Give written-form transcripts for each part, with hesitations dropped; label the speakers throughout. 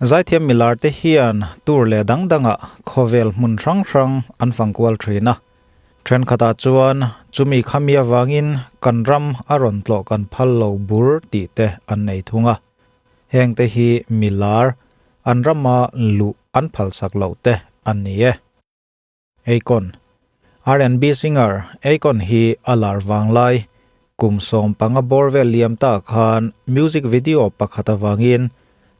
Speaker 1: Zaithiam milar te hian tour leh dang dangah khawvel hmun hrang hrang an fangkual thin a. Thenkhatah chuan chumi khami avangin kan ram a rawn tlawh kan phal lo bur tih te an nei thung a. Heng te hi milar an rama luh an phalsak loh te an ni e. Akon, R&B singer Akon hi a lar vanglai kum 15 bawr vel liam ta khan music video pakhat avangin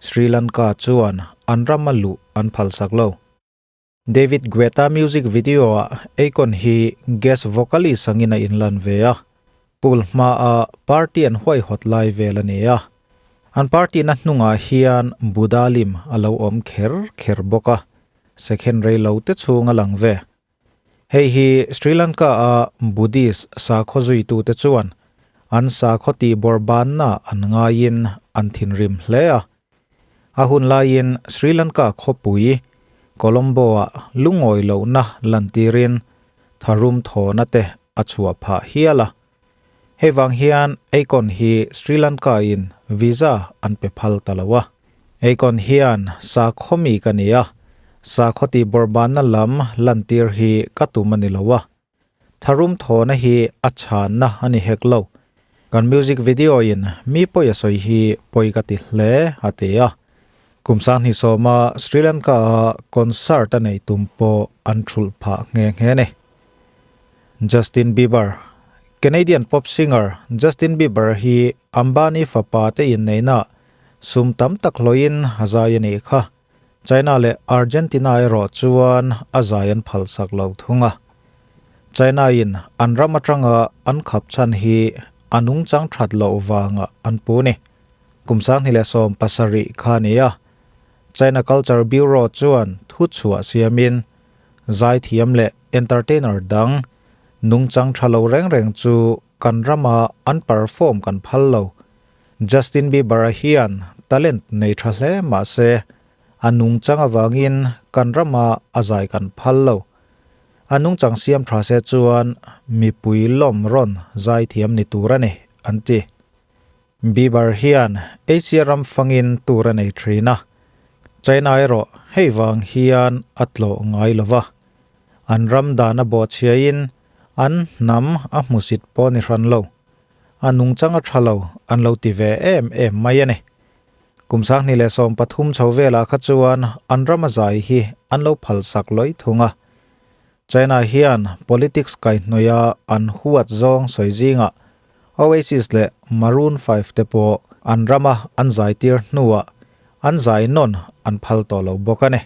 Speaker 1: Sri Lanka chuan an rama luh an phalsak lo. David Guetta music video ah Akon hi guest vocalist angin a inlan ve a, pool hmaa party an huaihawt lai vel a ni a. An party na hnungah hian Buddha lim a lo awm kher kher bawk a. Second rei lo te chhung a lang ve. Hei hi Sri Lanka a Buddhist sakhaw zuitute chuan an sakhaw tihbawrh banna an ngaiin an thinrim hle a. A hun laiin Sri Lanka khawpui Colombo-ah lungawi lohna lantirin tharum thawhna te a chhuah phah hial a. Hei vang hian Akon hi Sri Lanka-in visa an pe phal ta lo a. Akon hian sakhaw mi ka ni a, sakhaw tihbawrhbanna lam lantir hi ka tum a ni lo a. Tharum thawhna hi a chhanna a ni hek lo. Kan music video in mi pawi a sawi hi pawi ka ti hle, a ti a. Kum 2010 a Sri Lanka a concert a nei tum pawh an thulh phah nghe nghe a ni. Justin Bieber, Canadian pop singer Justin Bieber hi Ambani fapa te inneihna sum tam tak hlawhin a zai a nih kha. China leh Argentina erawh chuan a zai an phalsak lo thung a. China in an ram atanga an khap chhan hi a nungchang that loh vangah an pu ni. Kum 2017 kha a ni a. China Culture Bureau chuan thu chhuah siamin zaithiam leh entertainer dang nungchang tha lo reng reng chu kan rama an perform kan phal lo. Justin Bieber-a hian talent nei tha hle mah se, a nungchang avangin kan rama a zai kan phal lo. A nungchang siam tha se chuan mipui lawm rawn zai thiam ni tur a ni, an ti. Bieber hian Asia ram fangin tur a nei thin a, China erawh hei vang hian a tlawh ngai lo va. An ram dan a bawhchhiain an hnam a hmusit pawh ni hran lo. A nungchang a tha lo an lo ti ve em em mai a ni. Kum 2013 chho velah kha chuan an ram a zai hi an lo phalsak lawih thung a. China hian politics kaihhnawih a an huat zawng sawi zingah Oasis leh Maroon 5 te pawh an rama an zai tir hnuah an zai nawn an phal tawh lo bawk a ni.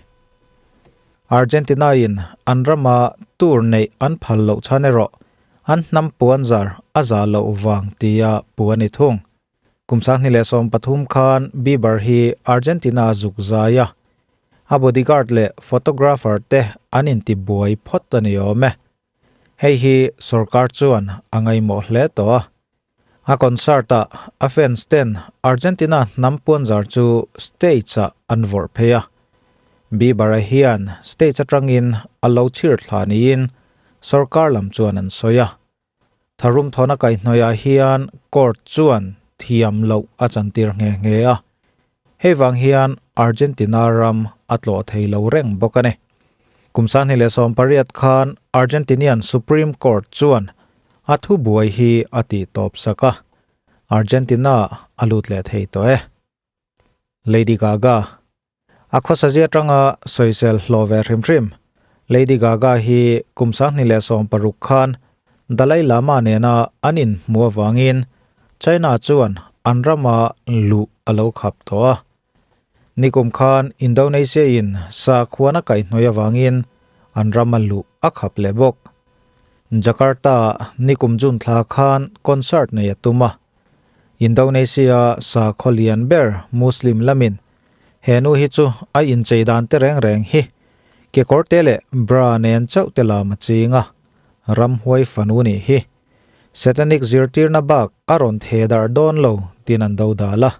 Speaker 1: Argentina in an rama tour neih an phal loh chhan erawh an hnam puanzar a za loh vang tia pu a ni thung. Kum 2013 khan Bieber hi Argentina zuk zai a, a bodyguard leh photographer te an intibuai phawt a ni awm e. Hei hi sorkar chuan a ngaihmawh hle tawh a. A concert ah a fans ten Argentina hnam puanzar chu stage ah an vawrh phei a. Bieber-a hian stage atangin a lo chhir thla niin sorkar lam chuan an sawi a. Tharum thawna kaihhnawih ah hian court chuan thiam loh a chantir nghe nghe a. Hei vang hian Argentina ram a tlawh thei lo reng bawk a ni. Kum 2018 khan Argentinian Supreme Court chuan a thu buai hi a tih tawp sak a, Argentina a lut leh thei tawh e. Lady Gaga A khawsazia atanga sawisel hlawh ve hrim hrim. Lady Gaga hi kum 2016 khan Dalai Lama nena an inhmuh avangin China chuan an rama luh a lo khap tawh a. Nikum khan Indonesia in sakhuan a kaihhnawih avangin an rama luh a khap leh bawk. Jakarta ah nikum June thla khan concert nei a tum a. Indonesia sakhaw lian ber Muslim lamin he nu hi chu a inchei dan te reng reng hi kekawr te leh bra nen chauh te lam a ching a, ramhuai fanu nih hi Satanic zirtirna bak a rawn theh darh dawn lo tin an do dal a.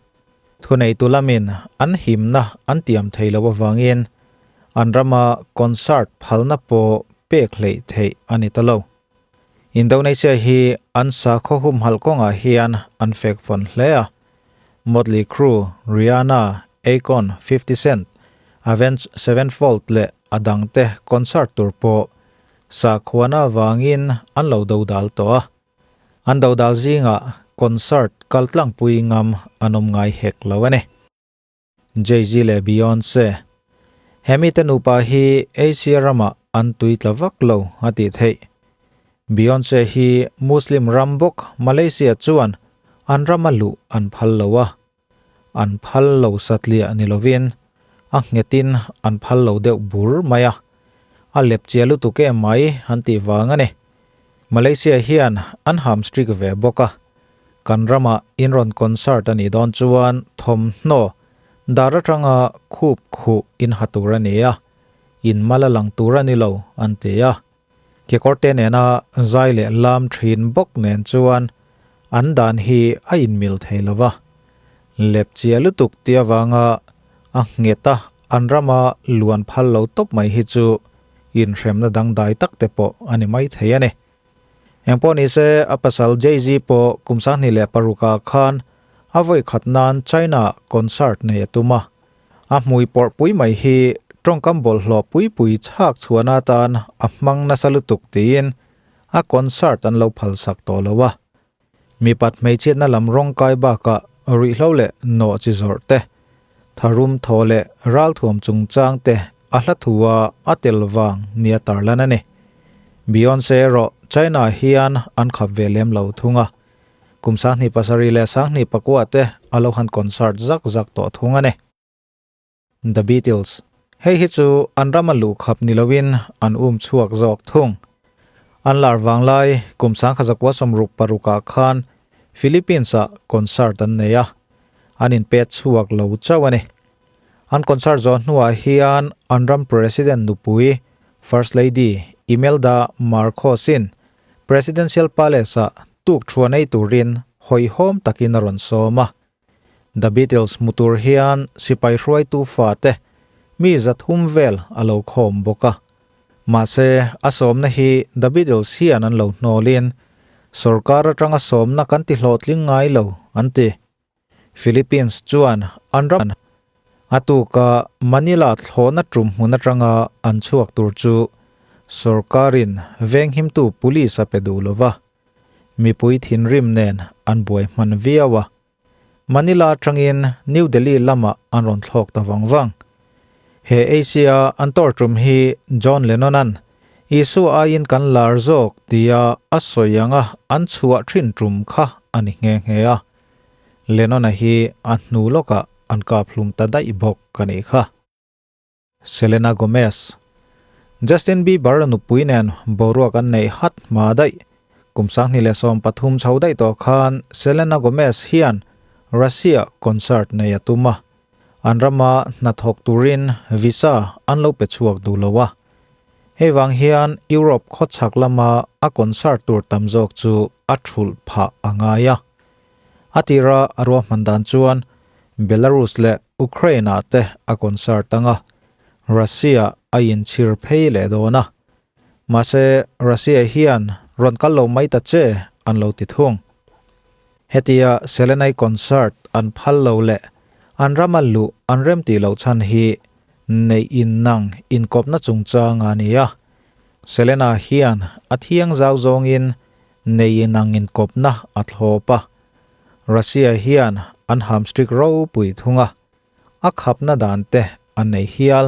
Speaker 1: Thuneitu lamin an himna an tiam thei lo avangin an rama concert phalna pawh pek hleih theih a ni ta lo. Indonesia hi an sakhaw humhalh kawngah hian an fek vawn hle a. Motley Crue, Rihanna, Akon, 50 Cent, Avenged Sevenfold leh a dangte concert tur pawh sakhuana avangin an lo dodal tawh a. An dodal zingah concert kaltlangpui ngam an awm ngai hek lo a ni. Jay-Z leh Beyonce. He mite nupa hi Asia ramah an tui tla vak lo a tih theih. Beyonce hi Muslim ram bawk Malaysia chuan an rama luh an phal lo a. An phal lo satliah ni lovin a nghetin an phal lo deuh bur mai a. A lepchia lutuk em mai an tih vang a ni. Malaysia hian an ham strict ve bawk a. Kan ramah in rawn concert a nih dawn chuan thawmhnaw dar atanga khup khuh in ha tur a ni a, in mal a lang tur a ni lo an ti a. Kekawrte nena zai leh lam thin bawk nen chuan an dan hi a inmil thei lo va. Lepchia lutuk ti avanga a nghet a an rama luan phal lo tawp mai hi chu inhremna dangdai tak te pawh a ni mai thei a ni. Engpawh nise, a pasal Jay-Z pawh kum 2006 ah khan a vawi khat nan China concert nei a tum a. A hmui pawrh pui mai hi tawngkam bawlhhlawh pui pui chhak chhuahna atan a hmang nasa lutuk tiin a concert an lo phalsak tawh lo a. Mipat hmeichhiatna lam rawngkai bakah ruihhlo leh nawh chi zawrh te, tharum thaw leh ralthuam chungchang te a hla thu a a tel vang nia tarlan a ni. Beyonce erawh China hian an khap ve lem lo thung a, kum 27 leh 24 te a lo han concert zak zak tawh thung a ni. The Beatles, Hei hi chu an rama luh khap ni loin an um chhuak zawk thung. An lar vanglai kum 1966 ah khan Philippines ah concert an nei a, an inpet chhuak lo chauh a ni. An concert zawh hnuah hian an ram President nupui First Lady Imelda Marcos in Presidential Palace ah tuk thuan ei turin hawihhawm takin a rawn sawm a. The Beatles hmu tur hian sipai hruaitu fate mi zathum vel a lo khawm bawk a. Mahse, a sawmna hi The Beatles hian an lo hnawlin, Sorkar atanga sawmna kan ti hlawhtling ngai lo, an ti. Philippines chuan an ram a tuka Manila thlawhna tum hmun atanga an chhuak tur chu sorkarin venghimtu police a pe duh lo va. Mipui thinrim nen an buai hman viau a. Manila atangin New Delhi lamah an rawn thlawk ta vang vang. He Asia an tawr tum hi John Lennon-a'n Isua aiin kan lar zawk tia a sawi anga an chhuah thin tum kha a ni nghe nghe a. Lennon-a hi a hnu lawkah an kap hlum ta daih bawk a nih kha. Selena Gomez, Justin Bieber nupui nen boruak an neih hat hma daih. Kum 2013 chho daih tawh khan Selena Gomez hian Russia concert nei a tum a. An rama hnathawk turin visa an lo pe chhuak duh lo a. Hei vang hian Europe khawchhak lama a concert tur tam zawk chu a thulh phah a ngai a. A tira a ruahman dan chuan Belarus leh Ukraine-ah te a concert anga Russia a inchhir phei leh dawn a. Mahse, Russia hian rawn kal lo mai ta che an lo ti thung. Hetia Selenai concert an phal lo leh an rama luh an rem tih loh chhan hi neih innang inkawpna chungchang a ni a. Selena hian a thiang zau zawngin nei inang inkawpna a thlawp a. Russia hian an hamstrik ropui thung a, a khapna dan te an nei hial.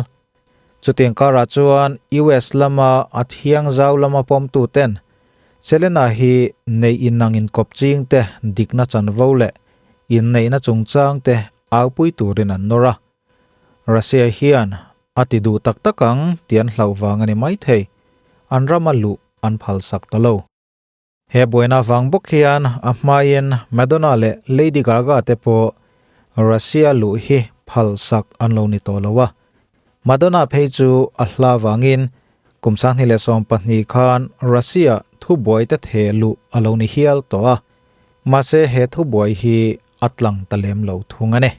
Speaker 1: Chutiang karah chuan US lama a thiang zau lama pawmtu ten Selena hi nei inang inkawp ching te dikna chanvo leh inneihna chungchang te aupui turin an nawr a. Russia hian a ti duh tak tak ang tih an hlauh vang a ni maithei, an rama luh an phalsak ta lo. He buaina vang bawk hian a hmain Madonna leh Lady Gaga te pawh Russia luh hi phalsak an lo ni tawh lo a. Madonna phei chu a hla vangin kum 2012 khan Russia thubuai te theh luh a lo ni hial tawh a. Mahse he thubuai hi a tlang ta lem lo thung a ni.